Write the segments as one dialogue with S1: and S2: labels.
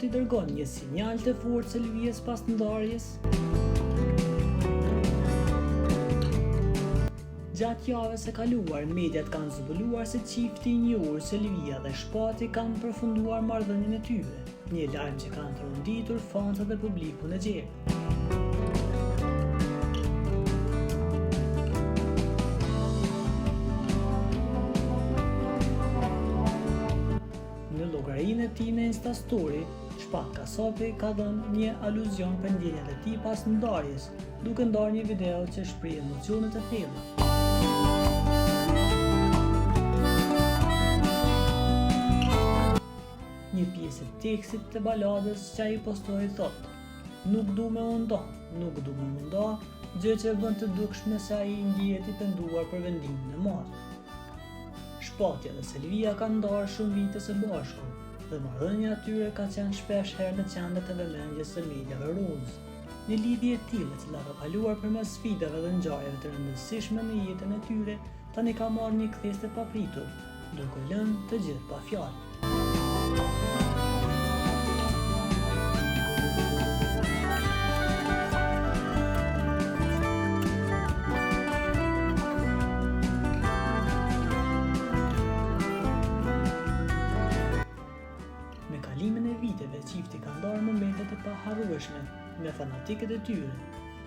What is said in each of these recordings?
S1: t'i dërgon një sinjal të fortë Selvies pas ndarjes? Gjatë javës së kaluar, mediat kanë zbuluar se çifti i njohur Selvia dhe Shpati kanë përfunduar marrëdhënien e tyre, një lajm që kanë tronditur fansat dhe publikun e gjerë. Në llogarinë e tij në Instastory, Shpat Kasapi ka dhënë një aluzion për ndjenjat e tij pas ndarjes, duke ndarë një video që shpreh emocione të thella. Një pjesë e tekstit të baladës që ai postoi thotë: Nuk du me u nda, nuk du me u nda, gjë që e bën të dukshme se ai ndihet i penduar për vendimin e marrë. Shpati dhe Selvia kanë ndarë shumë vite së bashku dhe marrëdhënia e tyre ka qenë shpesh herë në qendër të vëmendjes së mediave rozë. Një lidhje e tillë e cila ka kaluar përmes sfidave dhe ngjarjeve të rëndësishme në jetën e tyre, tani ka marrë një kthesë të papritur, duke lënë të gjithë pa fjalë. Me kalimin e viteve, çifti ka ndarë momente të paharrueshme me fanatikët e tyre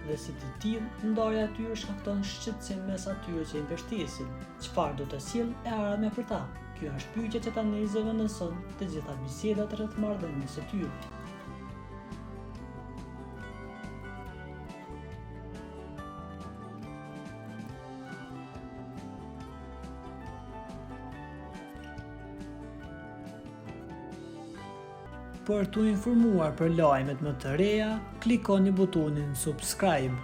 S1: dhe si të tillë, ndarja e tyre shkakton shqetësim mes atyre që i mbështesin. Çfarë do të sjellë e ardhmja për ta? Kjo është pyetja që tani zëvendëson të gjitha bisedat rreth marrëdhënies së tyre. Për t'u informuar për lajmet më të reja, klikoni butonin subscribe.